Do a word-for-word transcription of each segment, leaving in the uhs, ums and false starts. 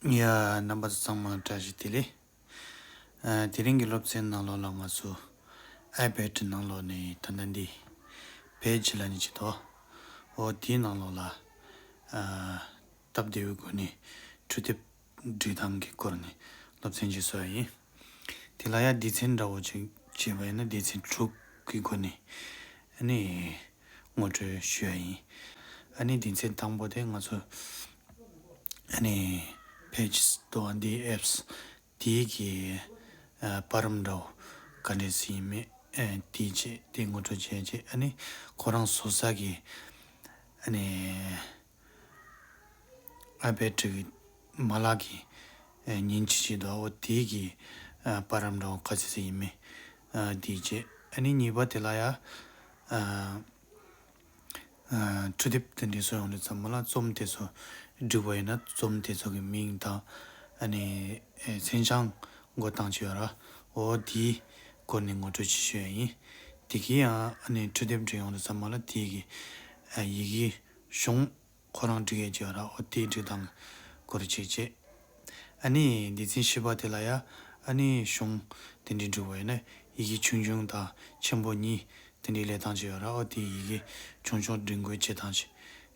ཡ། རྣམ་པ་ཚོ་ཚང་མ་བཀྲ་ཤིས་བདེ་ལེགས། ཨ། དེ་རིང་གི་སློབ་ཚན་ནང་ལོགས་ལ་ང་ཚོ་ཨའི་པེ་ཌི་ནང་ལོགས་ནས་ད་ལྟ་འདི་པེ་ཇི་ལབ་ནི་ཅིག་འདུག་འོ་དེའི་ནང་ལོགས་ལ། ཨ། སྟབས་བདེ་བའི་སྒོ་ནས་འཕྲུལ་དེབ་སྒྲིག་སྟངས་ཀྱི་སྐོར་ནས་སློབ་ཚན་ཅིག་བཟོ་ཡ་ཡིན། དེ་ལ་ཡ་སྡེ་ཚན་འདྲ་བོ་ཅིག་བྱས་པ་ཡིན་ན་སྡེ་ཚན་དྲུག་གི་སྒོ་ནས་ཨ་ནི་ངོ་སྤྲོད་ཞུ་ཡ་ཡིན། ཨ་ནི་སྡེ་ཚན་དང་པོ་དེ་ང་ཚོ་ཨ་ནི་པེ་ཇི་དང་འདི་ཨེབ་སི་དེའི་གི་ཨ་བར་རམ་འདྲ་བོ་ག་འདྲས་ཡིན་མིན། ཨ། དེའི་ཆེད་དེ་ངོ་སྤྲོད་བྱས་རྗེས་ཨ་ནི་ཁོ་རང་བཟོ་ས་གི་ཨ་ནི་ཨའི་པེ་ཌི་གི་མ་ལག་གི་ཨ་མཉེན་ཆས་ཅིག་འདུག་འོ་དེའི་གི་ཨ་བར་རམ་འདྲ་བོ་ག་ཚོད་ཡིན་མིན། ཨ། དེའི་ཆེད་ཨ་ནི་གཉིས་པ་དེ་ལ་ཡ་ཨ་ཨ་འཕྲུལ་དེབ་དེ་འདྲས་བཟོ་ཡོང་དུས་ཙམ་པ་ལ་རྩོམ་དེ་ཚོ་སྒྲིག་པ་ཡིན་ན་རྩོམ་དེ་ཚོ་གི་མིང་དང་ཨ་ནི་ཨེ་མཚན་བྱང་འགོད་སྟངས་ཅིག་ཡོད་ར། འོ་དེའི་སྐོར་ནས་ངོ་སྤྲོད་ཅིག་ཞུ་ཡ་ཡིན། དེ་གི་ཡང་ཨ་ནི་འཕྲུལ་དེབ་སྒྲིག་ཡོང་དུས་ཙམ་པ་ལ་དེའི་གི་ཨ་ཡི་གེ་གཞུང་ཁོ་རང་སྒྲིག་ཡས་ཅིག་ཡོད་ར། འོ་དེའི་སྒྲིག་སྟངས་སྐོར་ཅིག་བྱས། ཨ་ནི་སྡེ་ཚན་བཞི་པ་དེ་ལ་ཡ་ཨ་ནི་གཞུང་དེ་འདྲའི་སྒྲིག་པ་ཡིན་ན་ཡི་གེ་ཆུང་ཆུང་དང་ཆེན་པོ་གཉིས་དེ་འདྲའི་ལས་སྟངས་ཅིག་ཡོད་ར། འོ་དེ་ཡི་གེ་ཆུང་ཆུང་སྒྲིག་འགོད་བྱེད་སྟངས་ཅིག་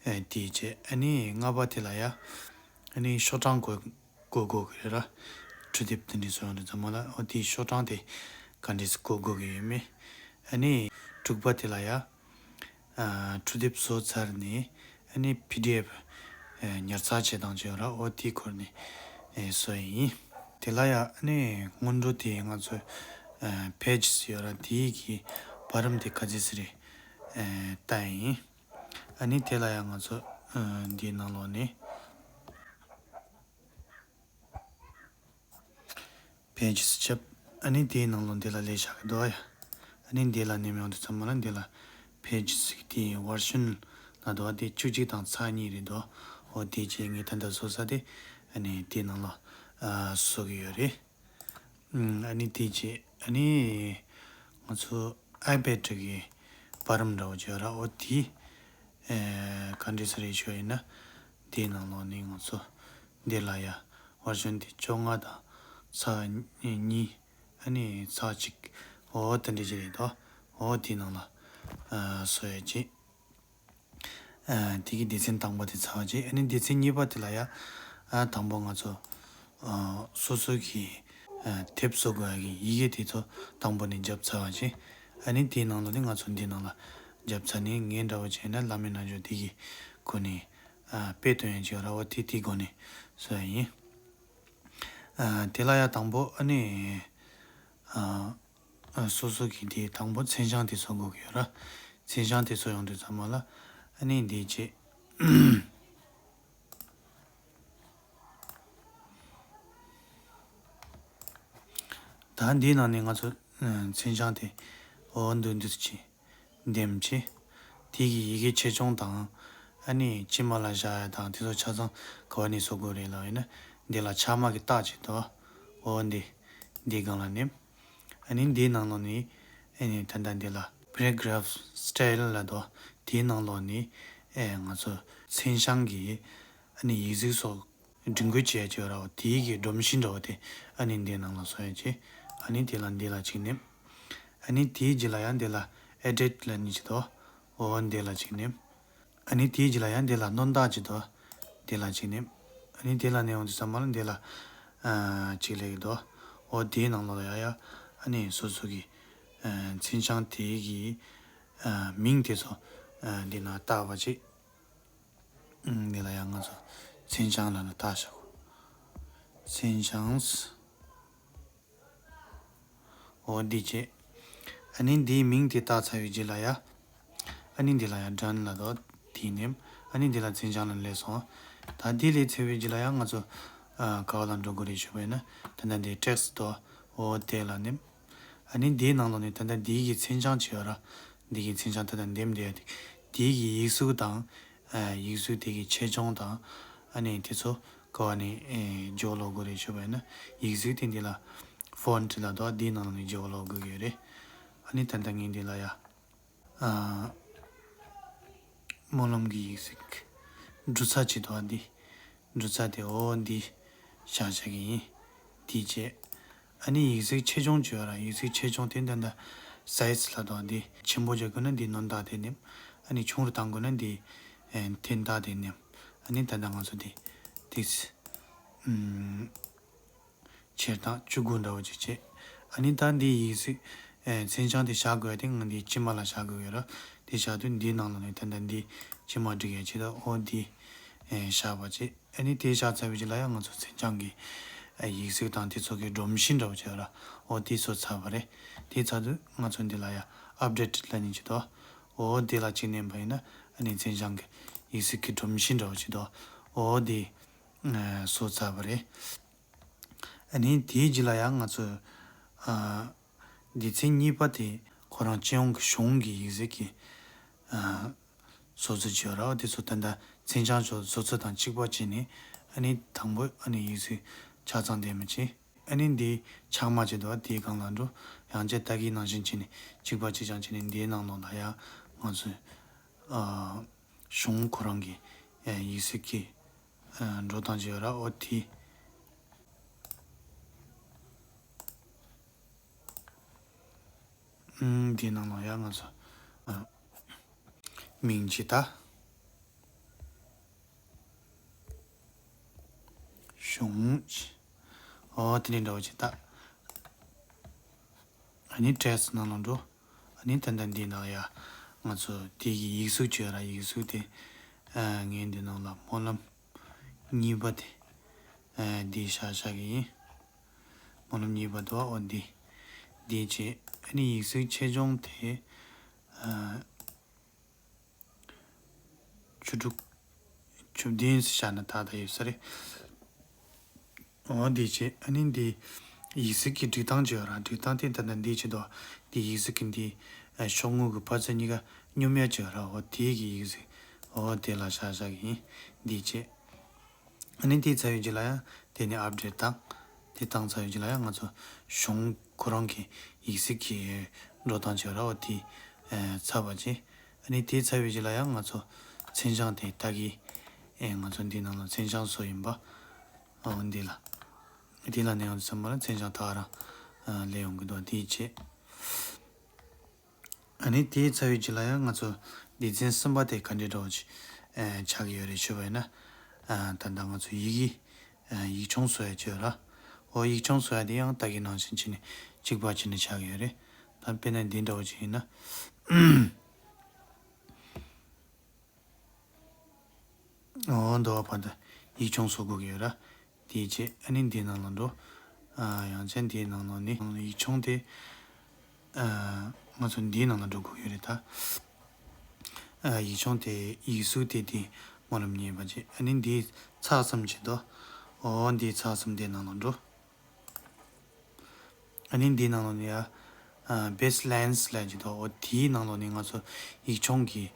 ཨ། དེ་བྱས། ཨ་ནི་ལྔ་པ་དེ་ལ་ཡ་ཨ་ནི་ཤོག་གྲངས་འགོད་འགོད་དགོས་ཀྱི་རེད་ར། འཕྲུལ་དེབ་དེ་འདྲའི་བཟོ་ཡོང་དུས་ཙམ་པ་ལ་འོ་དེའི་ཤོག་གྲངས་དེ་ག་འདྲས་འགོད་དགོས་ཀྱི་ཡོད་མེད། ཨ་ནི་དྲུག་པ་དེ་ལ་ཡ་ཨ་འཕྲུལ་དེབ་བཟོས་ཚར་ནས་ཨ་ནི་པི་ཌི་ཨེཕ་ཨ་ཉར་ཚགས་བྱེད་སྟངས་ཅིག་ཡོད་ར། འོ་དེའི་སྐོར་ནས་ཨེ་བཟོ་ཡ་ཡིན། དེ་ལ་ཡ་ཨ་ནི་སྔོན་འགྲོ་དེ་ང་ཚོས་ཨ་པེ་ཇི་ཡོད་ར། དེའི་གི་བར་རམ་དེ་ག་ཚོད་ཅིག་རེད་ཨེ་ལྟ་ཡ་ཡིན། ཨ་ནི་དེ་ལ་ཡ་ང་ཚོ་ཨ་འདིའི་ནང་ལོགས་ནས། པེ་ཇི་སི་བྱས། ཨ་ནི་དེའི་ནང་ལོགས་འདི་ལ་སླེབས་བཞག་གི་འདུག་ཡ། ཨ་ནི་འདི་ལ་ནེམ་ཡོང་དུས་ཙམ་པ་ལ་འདི་ལ་པེ་ཇི་སི་གི་དེའི་ཝར་ཤན་ལ་འདུག་དེ་བཅུ་གཅིག་དང་ཚེག་གཉིས་རེད་འདུག་འོ་དེ་བྱས་ངས་ད་ལྟ་བཟོ་ས་དེ་ཨ་ནི་དེའི་ནང་ལ་ཨ་བཟོ་གི་ཡོད་རེད། ཨ་ནི་དེ་བྱས་ཨ་ནི་ང་ཚོ་ཨའི་པེ་ཌི་གི་བར་རམ་འདྲ་བོ་ཅིག་ཡོད་ར། འོ་དེ་ཨེ་ག་འདྲས་ཅིག་རེད་ཞུ་ཡིན་ན། དེའི་ནང་ལོགས་ནས་ང་ཚོ་འདི་ལ་ཡ་ཝར་ཤན་དེ་བཅོ་ལྔ་དང་ཚེག་གཉིས། ཨ་ནི་ཚེག་གཅིག་འོ་དེ་འདྲས་ཅིག་རེད་དོ། འོ་དེའི་ནང་ལ་ཨ་བཟོ་ཡ་ཅིག་ཨ་དེ་གི་སྡེ་ཚན་དང་པོ་དེ་ཚར་བ་ཅིག་ཨ་ནི་སྡེ་ཚན་གཉིས་པ་དེ་ལ་ཡ་ཨ་དང་པོ་ང་ཚོ་ཨ་སོ་སོ་གི་ཨ་དེབ་བཟོ་དགོས་ཡ་གི་ཡི་གེ་དེ་ཚོ་དང་པོ་ནས་བརྒྱབ་ཚར་བ་ཅིག་ཨ་ནི་དེའི་ནང་ལོགས་ནས་ང་ཚོ་འདིའི་ནང་ལ་བརྒྱབ་ཚར་ནས་ངས་འདྲ་བོ་བྱས་ན་བླ་མའི་རྣལ་འབྱོར་དེ་གི་སྒོ་ནས་ཨ་དཔེ་སྟོན་ཡ་ཅིག་ཡོད་ར། འོ་དེ་དེའི་སྒོ་ནས་བཟོ་ཡ་ཡིན། ཨ་དེ་ལ་ཡ་དང་པོ་ཨ་ནི་ཨ་ཨ་སོ་སོ་གི་དེ་དང་པོ་མཚན་བྱང་དེ་བཟོ་དགོས་ཀྱི་ཡོད་ར། མཚན་བྱང་དེ་བཟོ་ཡོང་དུས་ཙམ་པ་ལ་ཨ་ནི་འདི་བྱས། ད་འདིའི་ནང་ནས་ང་ཚོ་ཨ་མཚན་བྱང་དེ་འོ་འདུག་འདུག་ཅིག་འདེམས་བྱས། དེ་གི་ཡི་གེ་ཆེ་ཆུང་དང་། ཨ་ནི་ཕྱི་མ་ལ་བཞག་ཡ་དང་དེ་ཚོ་ཆ་ཚང་ག་བ་ནས་བཟོ་དགོས་རེད་ལབ་ཡིན་ན། འདི་ལ་ཆག་མ་གི་རྟགས་ཅིག་འདུག་འོ་འདི། འདིའི་སྒང་ལ་ནེམ། ཨ་ནི་འདིའི་ནང་ལོགས་ནས། ཨ་ནི་ད་ལྟ་འདི་ལ་པེ་ར་གྷ་རབ་སི་ཊའིལ་ལབ་འདུག་དེའི་ནང་ལོགས་ནས། ཨེ་ང་ཚོ་མཚན་བྱང་གི་ཨ་ནི་ཡིག་གཟུགས་སོགས་སྒྲིག་འགོད་བྱེད་ཡ་ཅིག་ཡོད་ར། འོ་དེའི་གི་སྒྲོམ་གཞི་འདྲ་བོ་དེ་ཨ་ནི་འདིའི་ནང་ལ་བཟོ་ཡ་ཅིག་ཨ་ནི་དེ་ལ་འདི་ལ་ཅིག་ནེམ། ཨ་ནི་དེའི་རྗེས་ལ་ཡང་འདི་ལ་ཨེ་ཌིཊ་ལབ་ནི་ཅིག་འདུག་འོ་འདི་ལ་ཅིག་ནེམ། ཨ་ནི་དེའི་རྗེས་ལ་ཡང་འདི་ལ་སྣོན་རྟགས་ཅིག་འདུག་འདི་ལ་ཅིག་ནེམ། ཨ་ནི་དེ་ལ་ནེམ་ཡོང་དུས་ཙམ་པ་ལ་འདི་ལ་ཨ་ཅིག་སླེབས་ཀྱི་འདུག་འོ་དེའི་ནང་ལོགས་ལ་ཡ་ཡ་ཨ་ནི་སོ་སོ་གི་ཨ་མཚན་བྱང་དེའི་གི་ཨ་མིང་དེ་ཚོ་ཨ་འདི་ནང་བཏགས་པ་ཅིག་ཨ་འདི་ལ་ཡང་ང་ཚོ་མཚན་བྱང་ལབ་ནས་བཏགས་བཞག་མཚན་བྱང་། འོ་འདི་བྱས། ཨ་ནི་འདིའི་མིང་དེ་བཏགས་ཚར་བའི་རྗེས་ལ་ཡ། ཨ་ནི་འདི་ལ་ཡ་ཌན་ལབ་དོ། དེ་ནས་ཨ་ནི་འདི་ལ་མཚན་བྱང་ལབ་སླེབས་སོང་། ད་འདི་སླེབས་ཚར་བའི་རྗེས་ལ་ཡ་ང་ཚོ་ཨ་ག་བ་ལ་འགྲོ་དགོས་རེད་ཞུས་པ་ཡིན་ན། ད་ལྟ་འདི་ཊེག་སི་དོ། འོ་དེ་ལ་ནེམ། ཨ་ནི་འདིའི་ནང་ལོགས་ནས་ད་ལྟ་འདི་གི་མཚན་བྱང་ཅིག་ཡོད་ར། འདི་གི་མཚན་བྱང་ད་ལྟ་འདེམས་བསྡད་ཡ་དེ། དེའི་གི་ཡིག་གཟུགས་དང་། ཨ་ཡིག་གཟུགས་དེ་གི་ཆེ་ཆུང་དང་། ཨ་ནི་དེ་ཚོ་ག་བ་ནས་ཨེ་བརྗེ་པོ་ལོག་དགོས་རེད་ཞུས་པ་ཡིན་ན། ཡིག་གཟུགས་དེ་འདི་ལ་ཕོན་ཊི་ལབ་དོ། འདིའི་ནང་ལོགས་ནས་བརྗེ་པོ་ལོག་དགོས་ཀྱི་ཡོད་རེད། ཨ་ནི་ད་ལྟ་ངས་འདི་ལ་ཡ། ཨ་སྨོན་ལམ་གྱི་ཡིག་གཟུགས། འབྲུ་ཚ་ཅིག་འདུག་ཨ་འདི། འབྲུ་ཚ་དེ་འོ་འདི། བཞག་བཞག་གི་ཡིན། དེ་བྱས། ཨ་ནི་ཡིག་གཟུགས་ཆེ་ཆུང་བྱས་ར། ཡིག་གཟུགས་ཆེ་ཆུང་དེ་འདི་འདྲ་སའི་ཛི་ལབ་དང་། འདི་ཆེན་པོ་བྱེད་དགོས་ན་འདི་སྣོན་རྟགས་དེ་ནེམ། ཨ་ནི་ཆུང་རུ་གཏང་དགོས་ན་འདི་ཨེ་འཐེན་རྟགས་དེ་ནེམ། ཨ་ནི་ད་ལྟ་ང་ཚོ་འདི་ཏིག་ཙམ་ཨམ་ཆེར་བཏང་བཅུ་དགུ་འདྲ་བོ་ཅིག་བྱས། ཨ་ནི་ད་འདི་ཡིག་གཟུགས་ཨེ་མཚན་བྱང་དེ་བཞག་དགོས་ཡ་དེ་ང་འདི་དཀྱིལ་མ་ལ་བཞག་དགོས་ཡོད་ར། དེ་བཞག་དུས་འདིའི་ནང་ལ་ནི་ད་ལྟ་འདི་དཀྱིལ་མ་སྒྲིག་ཡ་ཅིག་དང་། འོ་འདི་ཨེ་བཞག་པ་བྱས། ཨ་ནི་དེ་བཞག་ཚར་བའི་རྗེས་ལ་ཡང་ང་ཚོ་མཚན་བྱང་གི་ཨ་ཡིག་གཟུགས་དང་དེ་ཚོ་གི་སྒྲོམ་གཞི་འདྲ་བོ་ཅིག་ཡོད་ར། འོ་དེ་བཟོ་ཚར་བ་རེད། དེ་ཚར་དུས་ང་ཚོ་འདི་ལ་ཡང་ཨབ་ཌེཊ་ལབ་ནི་ཅིག་འདུག་འོ་དེ་ལ་གཅིག་མནན་པ་ཡིན་ན་ཨ་ནི་མཚན་བྱང་གི་ཡིག་གཟུགས་ཀྱི་སྒྲོམ་གཞི་འདྲ་བོ་ཅིག་འདུག་འོ་དེ་ཨ་བཟོ་ཚར་བ་རེད། ཨ་ནི་དེའི་རྗེས་ལ་ཡང་ང་ཚོ་ཨ་སྡེ་ཚན་གཉིས་པ་དེ་ཁོ་རང་སྤྱི་ཡོངས་ཀྱི་གཞུང་གི་ཡིག་གཟུགས་ཀྱི་ཨ་བཟོ་ཚུལ་བྱས་ར། དེ་ཚོ་ད་ལྟ་མཚན་བྱང་ཚོ་བཟོ་ཚུལ་དང་གཅིག་པ་བྱས་ནས། ཨ་ནི་དང་པོ་ཨ་ནི་ཡིག་གཟུགས་ཆ་ཚང་ལྡན་པ་བྱས། ཨ་ནི་འདི་ཆག་མ་བྱེད་དོ། དེའི་སྒང་ལ་འགྲོ། ཡང་བསྐྱར་ད་གིན་ནང་བཞིན་བྱས་ནས་གཅིག་པ་གཅིག་རྐྱང་བྱས་ནས་འདིའི་ནང་ལོགས་ལ་ཡང་ང་ཚོས་ཨ་གཞུང་ཁོ་རང་གི་ཨ་ཡིག་གཟུགས་ཀྱི་ཨ་འགྲོ་སྟངས་བྱས་ར། འོ་དེ། ཨུམ། འདིའི་ནང་ལ་ཡང་ང་ཚོ་ཨ་མིང་ཅིག་ད། གཞུང་། འོ་དེ་ནི་འདྲ་བོ་ཅིག་ད། ཨ་ནི་ཊེག་སི་ནང་ལ་འགྲོ། ཨ་ནི་ད་ལྟ་འདི་ནང་ཡ་ང་ཚོ་དེ་གི་ཡིག་གཟུགས་བྱས་ར། ཡིག་གཟུགས་དེ་ཨ་ངས་འདི་ནང་ལ་སྨོན་ལམ་གཉིས་པ་དེ་ཨ་འདི་བཞག་བཞག་གི་ཡིན། སྨོན་ལམ་གཉིས་པ་དེ་འོ་འདི་འདི་བྱས། ཨ་ནི་ཡིག་གཟུགས་ཆེ་ཆུང་དེ་ཨ་བཅུ་དྲུག་བཅུ་བདུན་ཟེར་བཞག་ན་ཏག་ཏག་ཡོད་ས་རེད། འོ་འདི་བྱས། ཨ་ནི་འདི་ཡིག་གཟུགས་ཀྱི་སྒྲིག་སྟངས་བྱས་ར། སྒྲིག་སྟངས་དེ་ད་ལྟ་འདི་བྱས་དོ། འདི་ཡིག་གཟུགས་ཀྱི་འདི་ཨ་ཤོག་ངོས་ཀྱི་ཕར་ཚུར་གཉིས་ཀ་སྙོམས་ཡ་བྱས་ར། འོ་དེ་གི་ཡིག་གཟུགས་འོ་དེ་ལ་བཞག་བཞག་གི་ཡིན། འདི་བྱས། ཨ་ནི་དེ་ཚར་བའི་རྗེས་ལ་ཡང་དེ་ནས་ཨབ་ཌེཊ་བཏང་། དེ་བཏང་ཚར་བའི་རྗེས་ལ་ཡང་ང་ཚོ་གཞུང་ཁོ་རང་གི་ཡིག་གཟུགས་ཀྱི་འགྲོ་སྟངས་བྱས་ར། འོ་དེ་ཨ་ཚར་བ་བྱས། ཨ་ནི་དེ་ཚར་བའི་རྗེས་ལ་ཡང་ང་ཚོ་མཚན་བྱང་དེ་ད་གི་ཨེ་ང་ཚོ་འདི་ནང་ལ་མཚན་བྱང་བཟོ་ཡིན་པ། འོ་འདི་ལ། འདི་ལ་ནས་ཡང་ཚང་མ་ལ་མཚན་བྱང་དག་རང་ཨ་སླེབས་ཡོང་གི་འདུག་དེ་བྱས། ཨ་ནི་དེའི་ཚར་བའི་རྗེས་ལ་ཡང་ང་ཚོ་སྡེ་ཚན་གསུམ་པ་དེ་ག་འདྲའི་འདྲ་བོ་ཅིག་ཨ་ཆགས་ཀྱི་ཡོད་རེད་ཞུས་པ་ཡིན་ན། ཨ་ད་ལྟ་ང་ཚོ་ཡི་གེ་ཨ་ཡིག་ཆུང་བཟོ་ཡ་ཅིག་ཡོད་ར། འོ་ཡིག་ཆུང་བཟོ་ཡ་དེ་ཡང་ད་གིན་ནང་བཞིན་བྱས་ནས་གཅིག་པ་བྱས་ནས་ཆགས་ཀྱི་ཡོད་རེད། ད་དཔེར་ན་འདི་འདྲ་བོ་ཅིག་ཡིན་ན། འོ་འདི་བ་བར་དུ་ཡིག་ཆུང་བཟོ་དགོས་ཀྱི་ཡོད་ར། དེའི་རྗེས་ཨ་ནི་འདིའི་ནང་ལ་འགྲོ། ཨ་ཡང་ཅིན་འདིའི་ནང་ལ་ནི་ཡིག་ཆུང་དེ་ཨ་ང་ཚོ་འདིའི་ནང་ལ་འགྲོ་དགོས་ཀྱི་ཡོད་རེད་ད། ཨ་ཡིག་ཆུང་དེ་ཡིག་གཟུགས་དེ་དེ་སྨོན་ལམ་གཉིས་པ་བྱས། ཨ་ནི་འདིའི་ཚར་གསུམ་བྱས་དོ། འོ་འདིའི་ཚར་གསུམ་དེའི་ནང་ལ་འགྲོ། ཨ་ནི་འདིའི་ནང་ལ་ནི་ཡ་ཨ་བེ་སི་ལེན་སི་ལབ་ཀྱི་འདུག་འོ་དེའི་ནང་ལ་ནི་ང་ཚོ་ཡིག་ཆུང་གི་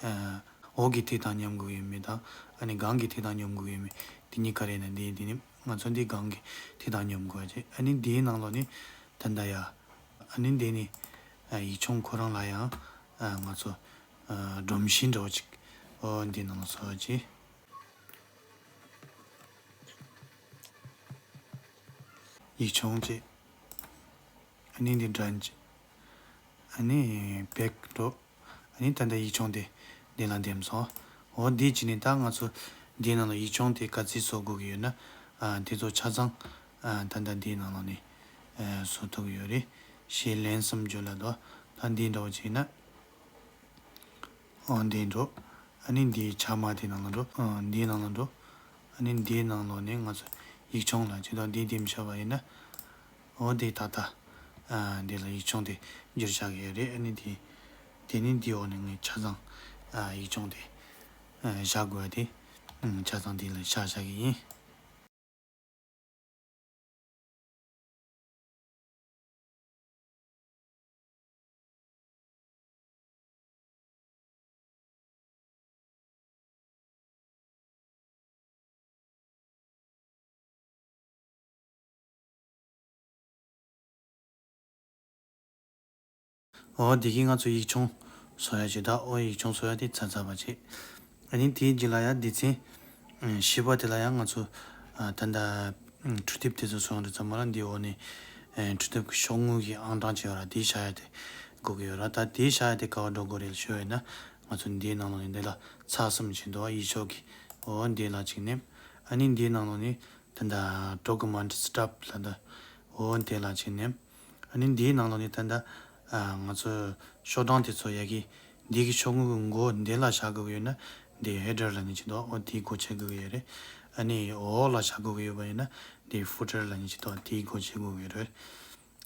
ཨ་འོག་གི་ཐིག་དང་མཉམ་དགོས་ཡོད་མེད་དང་། ཨ་ནི་སྒང་གི་ཐིག་དང་མཉམ་དགོས་ཡོད་མེད། དེ་གཉིས་ཀ་རེད་ན་འདི་འདི་ནི་ང་ཚོ་འདི་སྒང་གི་ཐིག་དང་མཉམ་དགོས་ཡ་བྱས། ཨ་ནི་འདིའི་ནང་ལ་ནི་ད་ལྟ་ཡ་ཨ་ནི་འདི་ནི་ཨ་ཡིག་ཆུང་ཁོ་རང་ལ་ཡང་ཨ་ང་ཚོ་ཨ་སྒྲོམ་གཞི་འདྲ་བོ་ཅིག་འོ་འདི་ནང་ལ་བཟོ་བ་བྱས། ཡིག་ཆུང་བྱས། ཨ་ནི་འདི་འདྲ་བྱས། ཨ་ནི་བེག་འགྲོ། ཨ་ནི་ད་ལྟ་ཡིག་ཆུང་དེ་འདི་ལ་འདེམས་སོང་། འོ་འདི་བྱས་ནས་ད་ང་ཚོ་འདི་ནང་ལ་ཡིག་ཆུང་དེ་ག་ཚོད་བཟོ་དགོས་ཀྱི་ཡོད་ན། ཨ་དེ་ཚོ་ཆ་ཚང་ཨ་ད་ལྟ་འདིའི་ནང་ལ་ནི་ཨ་བཟོ་ཐུབ་ཀྱི་ཡོད་རེད། ཞེས་ལན་གསུམ་བརྗོད་ལ་དོ། ད་འདི་འདྲ་བོ་བྱས་ན། འོ་འདི་འགྲོ། ཨ་ནི་འདིའི་ཆ་མ་དེའི་ནང་ལ་འགྲོ། ཨ་འདིའི་ནང་ལ་འགྲོ། ཨ་ནི་འདིའི་ནང་ལོགས་ནས་ང་ཚོ་ཡིག་ཆུང་ལ་ཇི་ལྟར་འདི་འདེམས་བྱས་པ་ཡིན་ན། འོ་འདི་ད་ལྟ་ཨ་འདི་ལ་ཡིག་ཆུང་དེ་འགྱུར་བཞག་གི་ཡོད་རེད། ཨ་ནི་འདི་དེ་ནི་འདིའི་འོག་ནས་ངས་ཆ་ཚང་ཨ་ཡིག་ཆུང་དེ་ཨ་བཞག་དགོས་པ་དེ་ཨ་ཆ་ཚང་འདི་ལ་བཞག་བཞག་གི་ཡིན། འོ་དེ་གིས་ང་ཚོ་ཡིག་ཆུང་བཟོ་ཡ་ཅིག་དང་། འོ་ཡིག་ཆུང་བཟོ་ཡ་དེ་ཚར་ཚར་བ་བྱས། ཨ་ནི་དེའི་རྗེས་ལ་ཡང་སྡེ་ཚན་བཞི་པ་དེ་ལ་ཡང་ང་ཚོ་ཨ་ད་ལྟ་ འཕྲུལ་དེབ་དེ་ཚོ་སོང་རེད་ཙམ་མ་ལ། འདི་འོག་ནས་ཨེ་འཕྲུལ་དེབ་ཀྱི་ཤོག་ངོས་ཀྱི་ཨང་གྲངས་བྱས་པ་ར། དེ་བཞག་ཡ་དེ་དགོས་ཀྱི་ཡོད་ར། ད་དེ་བཞག་ཡ་དེ་ག་བ་འགྲོ་དགོས་རེད་ཞུ་བ་ཡིན་ན། ང་ཚོ་འདིའི་ནང་ལོགས་ནས་འདི་ལ་ཚགས་གསུམ་བྱས་འདུག་ཡིག་ཆོག་གི། འོ་འདི་ལ་གཅིག་ནེམ། ཨ་ནི་འདིའི་ནང་ལོགས་ནས་ད་ལྟ་ཌོ་ཀུ་མེན་ཊི་སི་ཊབ་ལ་ད། འོ་འདི་ལ་གཅིག་ནེམ། ཨ་ནི་འདིའི་ནང་ལོགས་ནས་ད་ལྟ་ང་ཚོ་ཤོག་གྲངས་དེ་ཚོ་ཡ་གི་འདི་གི་ཤོག་ངོས་ཀྱི་མགོ་འདི་ལ་བཞག་དགོས་ཀྱི་ཡོད་ན། འདི་ཧེ་ཌར་ལབ་ནི་ཅིག་འདུག་འོ་དེ་སྒོ་ཕྱེ་དགོས་ཀྱི་ཡོད་རེད། ཨ་ནི་འོག་ལ་བཞག་དགོས་ཀྱི་ཡོད་པ་ཡིན་ན། འདི་ཕུ་ཊར་ལབ་ནི་ཅིག་འདུག་དེ་སྒོ་ཕྱེ་དགོས་ཀྱི་ཡོད་རེད།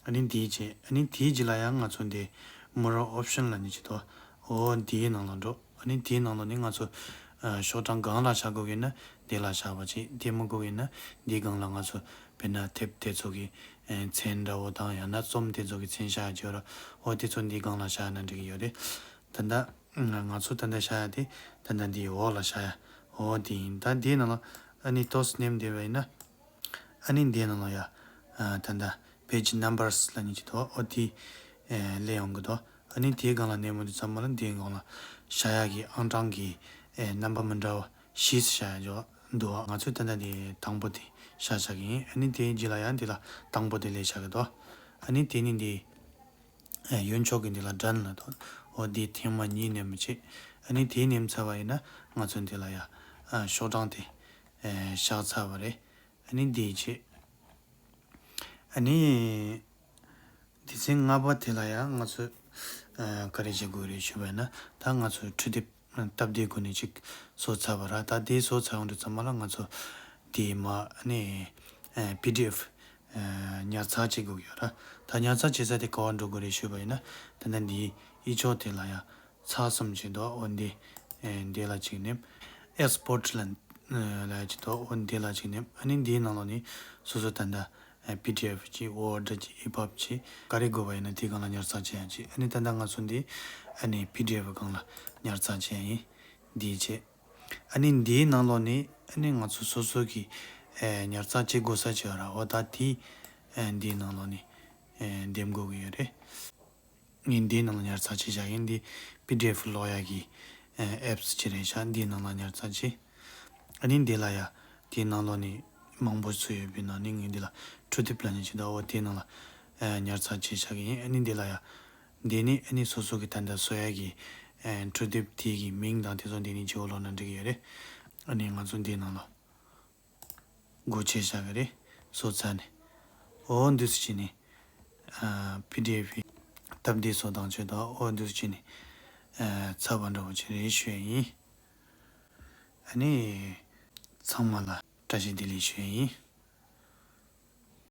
ཨ་ནི་དེའི་རྗེས། ཨ་ནི་དེའི་རྗེས་ལ་ཡང་ང་ཚོ་འདི་མོ་ར་ཨོབ་ཤན་ལབ་ནི་ཅིག་འདུག་འོ་དེའི་ནང་ལ་འགྲོ། ཨ་ནི་དེའི་ནང་ལ་ནི་ང་ཚོ་ཨ་ཤོག་གྲངས་སྒང་ལ་བཞག་དགོས་ཀྱི་ཡིན་ན་འདི་ལ་བཞག་པ་བྱེད། དེ་མི་དགོས་ཀྱི་ཡིན་ན་འདིའི་སྒང་ལ་ང་ཚོ་དཔེར་ན་དེབ་དེ་ཚོ་གི་ཨ་མཚན་འདྲ་བོ་དང་། ཡང་ན་རྩོམ་དེ་ཚོ་གི་མཚན་བཞག་ཡ་ཡོད་ར། འོ་དེ་ཚོ་འདིའི་སྒང་ལ་བཞག་ན་འགྲིག་གི་ཡོད་རེད། ད་ལྟ་ང་ཚོ་ད་ལྟ་བཞག་ཡ་དེ་ད་ལྟ་འདིའི་འོག་ལ་བཞག་ཡ། འོ་དེ་ཡིན། ད་འདིའི་ནང་ལ་ཨ་ནི་ཏོག་ཙམ་ནེམ་བསྡད་པ་ཡིན་ན། ཨ་ནི་འདིའི་ནང་ལ་ཡ་ཨ་ད་ལྟ་པེ་ཇི་ནམ་བར་སི་ལབ་ནི་ཅིག་འདུག་འོ་དེ་ཨེ་སླེབས་ཡོང་གི་འདུག་ཨ་ནི་དེའི་སྒང་ལ་ནེམ་འོ་དེ་ཙམ་མ་ལ་འདིའི་སྒང་ལ་བཞག་ཡ་གི་ཨང་གྲངས་ཀྱི་ཨེ་རྣམ་པ་མི་འདྲ་བ་བཞི་བཞག་ཡ་འདུག་ང་ཚོས་ད་ལྟ་འདི་དང་པོ་དེ་བཞག་བཞག་གི་ཡིན། ཨ་ནི་དེའི་རྗེས་ལ་ཡ་འདི་ལ་དང་པོ་དེ་སླེབས་བཞག་གི་འདུག་ཨ་ནི་དེ་ནི་འདི་ཨ་གཡོན་ཕྱོགས་ཀྱི་འདི་ལ་ཌན་ལབ་འདུག་འོ་འདི་ཐེངས་མ་གཉིས་ནེམ་བྱས། ཨ་ནི་དེ་ནེམ་ཚར་བ་ཡིན་ན་ང་ཚོ་འདི་ལ་ཡ་ཨ་ཤོག་གྲངས་དེ་ཨ་བཞག་ཚར་བ་རེད། ཨ་ནི་འདིའི་རྗེས། ཨ་ནི་སྡེ་ཚན་ལྔ་པ་དེ་ལ་ཡང་ང་ཚོས་ཨ་ག་རེ་བྱེད་དགོས་རེད་ཞུས་པ་ཡིན་ན། ད་ང་ཚོས་འཕྲུལ་དེབ་སྟབས་བདེའི་སྒོ་ནས་ཅིག་བཟོ་ཚར་བ་ར། ད་དེ་བཟོ་ཚར་ཡོང་དུས་ཙམ་མ་ལ་ང་ཚོ་དེ་མ་ཨ་ནི་ཨ་པི་ཌི་ཨེཕ་ཨ་ཉར་ཚགས་བྱེད་དགོས་ཡོད་ར། ད་ཉར་ཚགས་བྱེད་ས་དེ་ག་བ་འགྲོ་དགོས་རེད་ཞུས་པ་ཡིན་ན། ད་ལྟ་འདིའི་ཡིག་ཆོག་དེ་ལ་ཡང་ཚགས་གསུམ་བྱས་འདུག་འོ་འདི་ཨེ་འདི་ལ་གཅིག་ནེམ། ཨེག་སི་པོར་ཊི་ལབ་ལབ་ཡ་ཅིག་འདུག་འོ་འདི་ལ་གཅིག་ནེམ། ཨ་ནི་འདིའི་ནང་ལོགས་ནས་སོ་སོ་ད་ལྟ་ཨེ་པི་ཌི་ཨེཕ་ཅིག་ཝར་ཌི་ཅིག་ཨི་པབ་ཅིག་ག་རེ་དགོས་པ་ཡིན་ན་དེའི་སྒང་ལ་ཉར་ཚགས་བྱེད་ཡ་ཅིག་ཨ་ནི་ད་ལྟ་ང་ཚོ་འདི་ཨ་ནི་པི་ཌི་ཨེཕ་སྒང་ལ་ཉར་ཚགས་བྱེད་ཡ་ཡིན། འདིའི་རྗེས། ཨ་ནི་འདིའི་ནང་ལོགས་ནས་ཨ་ནི་ང་ཚོ་སོ་སོ་གི་ཨེ་ཉར་ཚགས་བྱེད་དགོས་ས་ཅིག་ཡོད་ར། འོ་ད་དེ་ཨེ་འདིའི་ནང་ལོགས་ནས་ཨེ་འདེམས་དགོས་ཀྱི་ཡོད་རེད། ངས་འདིའི་ནང་ལ་ཉར་ཚགས་བྱས་བཞག་ཡིན། འདི་པི་ཌི་ཨེཕ་ཀློག་ཡག་གི་ཨེ་ཨེབ་སི་ཅིག་རེད་ཤག་འདིའི་ནང་ལ་ཉར་ཚགས་བྱས། ཨ་ནི་འདི་ལ་ཡ་དེའི་ནང་ལོགས་ནས་མང་པོ་ཚུད་ཡོད་པའི་ནང་ནས་ངས་འདི་ལ་འཕྲུལ་དེབ་ལབ་ནི་ཅིག་འདུག་འོ་དེའི་ནང་ལ་ཨེ་ཉར་ཚགས་བྱས་བཞག་གི་ཡིན། ཨ་ནི་འདི་ལ་ཡ་འདི་ནི་ཨ་ནི་སོ་སོ་གི་ད་ལྟ་བཟོ་ཡག་གི་ཨེ་འཕྲུལ་དེབ་དེ་གི་མིང་དང་དེ་ཚོ་འདི་ནས་བརྗེ་པོ་ཀློག་ན་འགྲིག་གི་ཡོད་རེད། ཨ་ནི་ང་ཚོ་འདིའི་ནང་ལ། སྒོ་ཕྱེ་བཞག་གི་རེད། བཟོ་ཚར་ནས། འོ་འདུག་སེ་བྱས་ནས། ཨ་པི་ཌི་ཨེཕ་སྟབས་བདེ་བཟོ་སྟངས་བྱས་དང་། འོ་འདུག་སེ་བྱས་ནས། ཨ་ཚར་བ་འདྲ་བོ་ཅིག་རེད་ཞུ་ཡ་ཡིན། ཨ་ནི། ཚང་མ་ལ་བཀྲ་ཤིས་བདེ་ལེགས་ཞུ་ཡ་ཡིན།